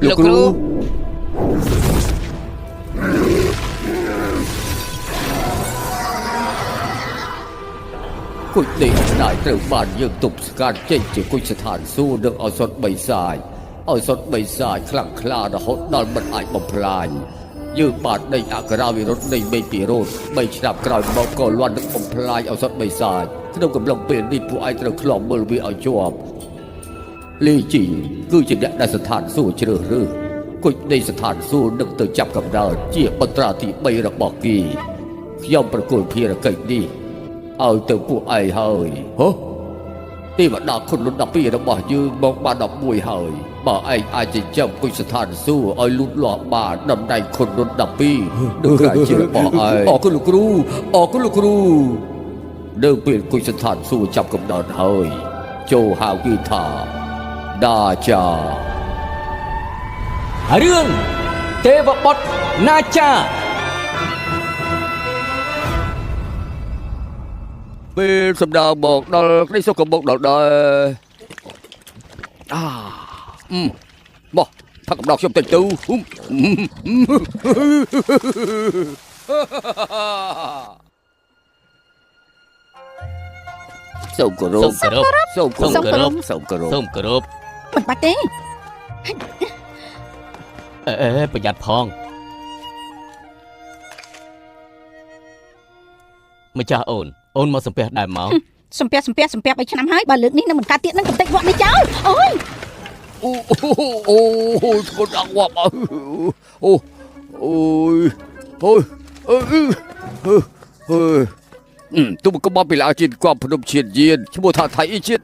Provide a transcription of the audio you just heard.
លោកគ្រូ គុជនៃអំណាចត្រូវបានយើងទប់ស្កាត់ចេញជាគុជស្ថានសួគ៌និងឱសថបីសាយឱសថបីសាយខ្លាំងក្លារហូតដល់មិនអាចបំផ្លាញយើងបានដេញអក្សរាវិរុទ្ធនៃមេឃពិរោធ3ឆ្នាំក្រោយមកក៏លាន់នឹងបំផ្លាញឱសថបីសាយក្នុងកំឡុងពេលនេះពួកឯងត្រូវឃ្លាំមើលវាឲ្យជាប់លីជីគឺជាអ្នកដែលស្ថានសួគ៌ជ្រើសរើសគុជនៃស្ថានសួគ៌នឹងទៅចាប់កំណើតជាបន្ត្រាទី3របស់គេខ្ញុំប្រគល់ភារកិច្ចនេះ ឲ្យទៅពួកឯងហើយហ៎ទេវតាគុណលុន12របស់យើងមកបាន11ហើយបើឯងអាចចិញ្ចឹមគុជស្ថានសួគ៌ឲ្យលូតលាស់បានតំណែងគុណលុន12នឹងក្លាយជារបស់ឯងអរគុណលោកគ្រូអរគុណលោកគ្រូនៅពេលគុជស្ថានសួគ៌ចាប់កំណើតហើយចូលហៅគេថាដាចា រឿងទេវបុត្រណាចា ពេលសម្ដៅមកដល់ក្តីសុខក៏មកដល់ដែរអាអឺមកផឹកកំដៅខ្ញុំតិចទៅហ៊ុំសូមគោរព សូមគោរព សូមគោរព សូមគោរព សូមគោរព សូមគោរព មិនបាច់ទេ អេអេប្រយ័ត្នផងម្ចាស់អូនអូនមកសំពះដែរមក សំពះសំពះសំពះ3ឆ្នាំហើយបើលើកនេះនឹងមិនកើតទៀតនឹងកំទេចវត្តនេះចោលអូយ អូអូអូស្គត់អងវ៉ាប់អូអូយអូយអឺអឺអឺទូមកកុំពីឡាជាតិគប់ភ្នំជាតិយានឈ្មោះថាថៃអ៊ីជាតិ